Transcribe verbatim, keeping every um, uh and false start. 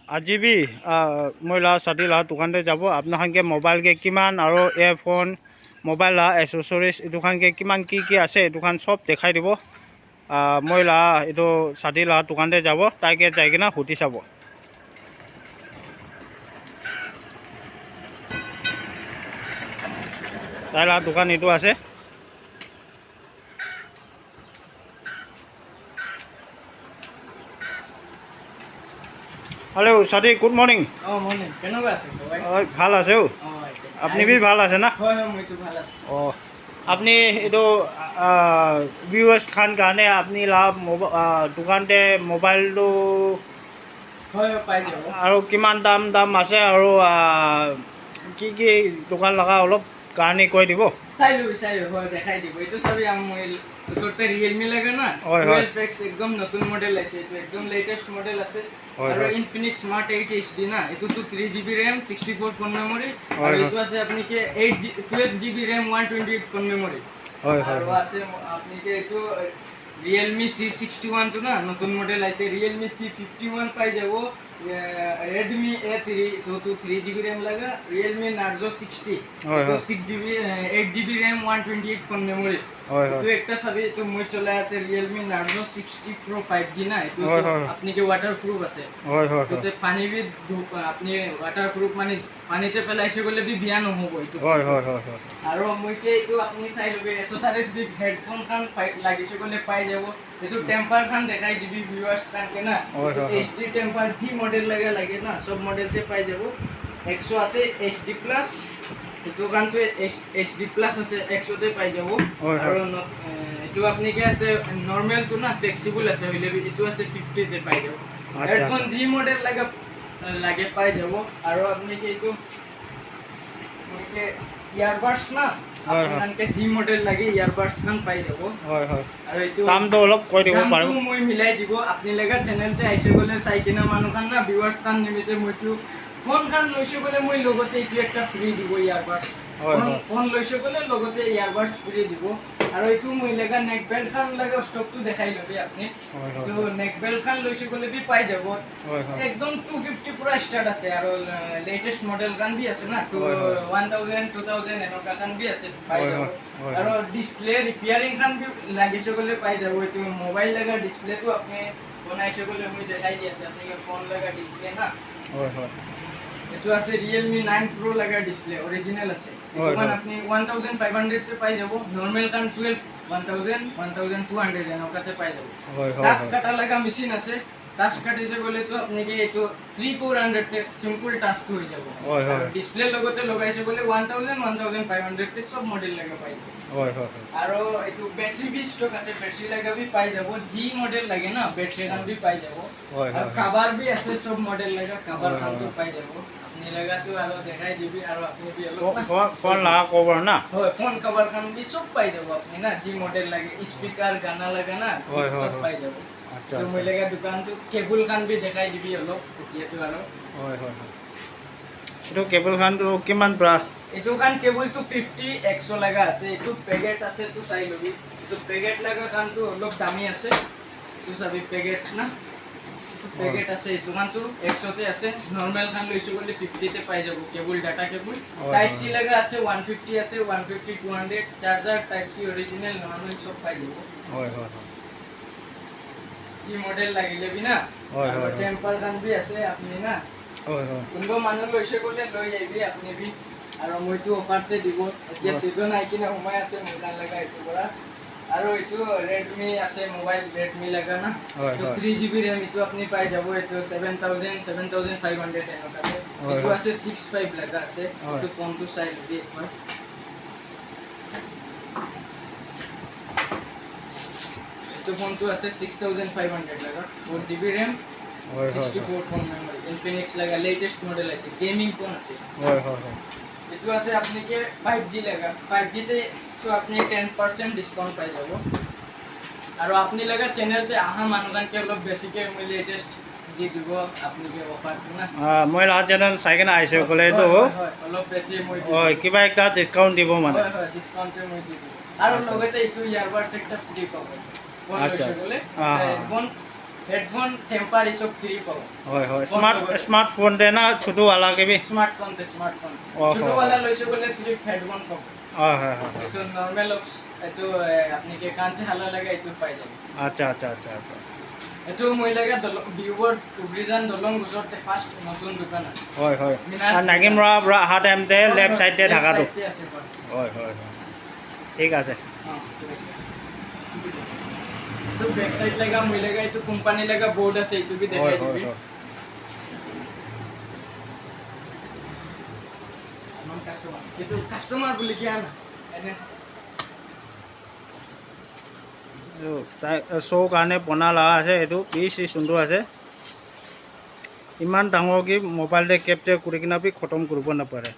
Aji bi, ah, moi la sadi la dukan te jabo, apna khan ke mobile ke kiman aro earphone, mobile la accessories, etu khan ke kiman ki ki ase, etu khan sob dekhai dibo. Ah, moi la etu sadi la dukan te jabo, tai ke jai kena hudi sabo. Tai la dukan etu ase. Hello, Sadi, good morning. Oh, morning. কেনেকুৱা আছে, ককাই? অ, ভাল আছে অ। অ, আচ্ছা। আপুনি বি ভাল আছে না? হয়, হয়, মইতো ভাল আছো। অ, আপুনি এইটো, আ, viewers খান কাৰণে আপুনি লা মোবা-, আ, দোকানতে মোবাইলটো হয়, হয়, পাই যাব। আৰু কিমান দাম দাম আছে আৰু, আ, কি কি দোকান লগা অলপ কাৰণে কৈ দিব। চাই ল'বি, চাই ল'বি, হয়, দেখাই দিব। এইটো চাবি, আম, মই ওচৰতে Realme লাগে না, হয়, হয়। টুৱেলভ এক্স একদম নতুন মডেল আহিছে, এইটো একদম লেটেষ্ট মডেল আছে। হয়, আৰু হয়। Infinix Smart eight H D না, এইটোতো three G B RAM, sixty four phone memory, হয়, আৰু হয়। এইটো আছে আপুনি কি eight G, twelve G B RAM, one twenty eight phone memory. হয়, হয়, আৰু হয়। আছে ম-, আপুনি কি এইটো Realme C sixty one টো না, নতুন মডেল আহিছে, Realme C fifty one পাই যাব, এ, Redmi A three, এইটোতো থ্ৰী জি বি ৰেম লগা, Realme Narzo sixty, হয়, এইটো হয়। ছিক্স জি বি, এ, eight G B RAM, one twenty eight phone memory. হয়, হয়। এইটো একটা চাবি, এইটো মই চলাই আছে Realme Narzo sixty Pro five G না, এইটো হয়, তো হয়, হয়। আপুনি কি ৱাটাৰ প্ৰুফ আছে। হয়, হয়, এইটোতে হয়। পানী বি ধু-, আপুনি ৱাটাৰ প্ৰুফ মানে পানীতে পেলাইছে গ'লে বি বিয়া নহ'ব এইটো হয়, ফোনটো। হয়, হয়, হয়। আৰু মই কি এইটো আপুনি চাই ল'বি, এক্সেছাৰিজ বি হেডফোন খান পাই, লাগিছে গ'লে পাই যাব। এইটো টেম্পাৰ খান দেখাই দিবি ভিউৱাৰ্ছ খানকে না। হয়, এইটো হয়, হয়। এইচ ডি টেম্পাৰ যি মডেল লাগে লাগে না, চব মডেলতে পাই যাব। এক্সো আছে এইচ ডি প্লাছ, এইটো খানটো এইচ, এইচ ডি প্লাছ আছে, এক্সোতে পাই যাব। হয়, হয়। আৰু ন-, এ, এইটো আপুনি কি আছে, নৰ্মেলটো না, ফ্লেক্সিবল আছে, হ'লে বি এইটো আছে ফিফটিতে পাই যাব। আচ্ছা, হেডফোন আচ্ছা। যি মডেল লাগে, লাগে পাই যাব। আৰু আপুনি কি এইটো, গতিকে ইয়াৰবাডছ না, হয়, হয়। আপোনালোকে যি মডেল লাগে ইয়াৰবাডছ খান পাই যাব। হয়, হয়। আৰু এইটো দামটো অলপ কৈ দিব দামটো পাৰিব? মই মিলাই দিব। আপোনালোকে চেনেলতে আহিছে গ'লে চাই কিনা মানুহ খান না, ভিউৱাৰ্ছ খান নিমিত্তে মইতো ফোন খান লৈছে গ'লে মই লগতে এইটো একটা ফ্ৰী দিব ইয়াৰবাডছ। হয়, ফোন, হয়। ফোন লৈছে গ'লে লগতে ইয়াৰবাডছ ফ্ৰী দিব। আৰু এইটো মই লেগা নেক বেল্ট খান লাগে ষ্টকটো দেখাই ল'বি আপুনি। হয়, হয়, এইটো হয়। নেক বেল্ট খান লৈছে গ'লে বি পাই যাব। হয়, হয়। একদম টু ফিফটি পৰা ষ্টাৰ্ট আছে আৰু লেটেষ্ট মডেল খান বি আছে না, টু, হয়, হয়। ওৱান থাউজেণ্ড, টু থাউজেণ্ড এনেকুৱা খান বি আছে, পাই হয়, যাব। হয়, হয়, আৰু হয়। ডিছপ্লে ৰিপেয়াৰিং খান বি লাগিছে গ'লে পাই যাব। এইটো মোবাইল লগা ডিছপ্লেটো আপুনি বনাইছে গ'লে মই দেখাই দি আছে, আপুনি ফোন লগা ডিছপ্লে না। হয়, হয়। এইটো আছে Realme নাইন Pro লগা ডিছপ্লে, অৰিজিনেল আছে। এইটো হয়, মানে হয়। আপুনি ওৱান থাউজেণ্ড ফাইভ হাণ্ড্ৰেডতে পাই যাব, নৰ্মেল খান twelve, one thousand, one thousand two hundred এনেকুৱাতে পাই যাব। হয়, হয়, টাচ হয়। কাটা লগা মেচিন আছে, টাচ কাটিছে গ'লেতো আপুনি কি এইটো থ্ৰী ফ'ৰ হাণ্ড্ৰেডতে চিম্পল টাচটো হৈ যাব। হয়, হয়। আৰু ডিছপ্লে লগতে লগাইছে গ'লে one thousand, one thousand five হাণ্ড্ৰেডতে চব মডেল লগা পাই যাব। হয়, হয়, হয়। আৰু এইটো বেটাৰী বি ষ্টক আছে, বেটাৰী লগা বি পাই যাব, যি মডেল লাগে না, বেটাৰী খান বি পাই যাব। হয়, আৰু হয়, হয়। কাভাৰ বি আছে, চব মডেল লগা কাভাৰ হয়, খানটো হয়। পাই যাব। আপুনি লগাটো আৰু দেখাই দিবি আৰু আপুনি বি অলপ ফো-, ফো-, ফোন লগা কভাৰ না? হয়, ফোন কভাৰ খান বি চব পাই যাব আপুনি না, যি মডেল লাগে, স্পিকাৰ, গানা লগা না, হয়, হয়, চব হয়। পাই যাব। আচ্ছা, তো আচ্ছা। মই লগা দোকানটো কেবুল খান বি দেখাই দিবি অলপ, এতিয়াতো আৰু। হয়, হয়, হয়। এইটো কেবুল খানটো কিমান পৰা? এইটো খান কেবুলটো ফিফটি, এক্সো লগা আছে, এইটো পেকেট আছে, তো চাই ল'বি। এইটো পেকেট লগা খানটো অলপ দামী আছে, এইটো চাবি পেকেট না। পেকেট আছে, এইটো খানটো এক্সোতে আছে, নৰ্মেল খান লৈছো বুলি ফিফটিতে পাই যাব। কেবুল, ডাটা কেবুল, হয়, টাইপ হয়, চি হয়। লগা আছে, ওৱান ফিফটি আছে, one fifty, two hundred, charger, type C, original, normal চব পাই যাব। হয়, হয়, হয়। যি মডেল লাগিলে বি না, হয়, আৰু হয়, হয়। টেম্পাৰ খান বি আছে, আপুনি না। হয়, হয়। কোনোবা মানুহ লৈছে ক'লে লৈ আহিবি আপুনি বি। আৰু মইতো অফাৰতে দিব। এতিয়া হয়। ছিজন আহি কিনে সোমাই আছে, মজা লগা এইটো পৰা। আৰু এইটো ৰেডমি আছে, মোবাইল ৰেডমি লগা না। হয়, তো হয়। থ্ৰী জি বি ৰেম, এইটো আপুনি পাই যাব, এইটো seven thousand, seven thousand five hundred এনেকুৱাতে। হয়, এইটো হয়। আছে ছিক্স ফাইভ লগা আছে, হয়। এইটো ফোনটো চাই ল'বি একবাৰ। এইটো ফোনটো আছে ছিক্স থাউজেণ্ড ফাইভ হাণ্ড্ৰেড লগা, ফ'ৰ জি বি ৰেম, হয়, হয়, ছিক্সটি ফ'ৰ হয়। ফোন মেমৰি, ইনফিনিক্স লগা, লেটেষ্ট মডেল আছে, গেমিং ফোন আছে। হয়, হয়, হয়। এইটো আছে আপুনি কি ফাইভ জি লগা, ফাইভ জিতে তো আপুনি টেন পাৰ্চেণ্ট ডিছকাউণ্ট পাই যাব। আৰু আপুনি লগা চেনেলতে অহা মানুহজনকে অলপ বেছিকে মই লেটেষ্ট দি দিব, আপুনি কি অফাৰটো না। আহ, মই লাষ্ট চেনেল চাই কেনে আহিছে হয়, ক'লে এইটো। হয়, হয়, হয়, অলপ বেছি মই দি হয়, দিম। কিবা এটা ডিছকাউণ্ট দিব মানে। হয়, হয়, ডিছকাউণ্টে মই দি দিম। আৰু আচ্ছা। লগতে এইটো ইয়াৰবাডছ একটা ফ্ৰী পাব। ফোন আচ্ছা, লৈছে আচ্ছা। বোলে, আহ, এই হা, হা। Phone Headphone, temper, is all free pabo. Hoi, hoi. Smart, smartphone de na, chutu wala ke bhi? Smartphone de, smartphone. Oh, chutu wala loise bole sirf headphone pabo. Hoi, hoi, hoi, hoi. Etu normal looks, etu, eh, apni ke kan te hala lage, etu pai jabo. Acha, acha, acha, acha. Etu moi laga Dolo-, Vivo Dubrijan Dolong usor te first notun dukan ase. Hoi, hoi. Minas. Aru Naginmara para aha time te left side te thaka tu. Left side te ase, hoi. Hoi, hoi, hoi. Thik ase. Etu back side laga moi laga etu company laga board ase, etu bhi dekhai dibi. Hoi, hoi, hoi. Etu customer bole kiya na? Ene. Etu tai show karne bona laga ase, etu bishi sundor ase. Iman dangor ki mobile te capture kuri kena bhi khotom kuribo napare.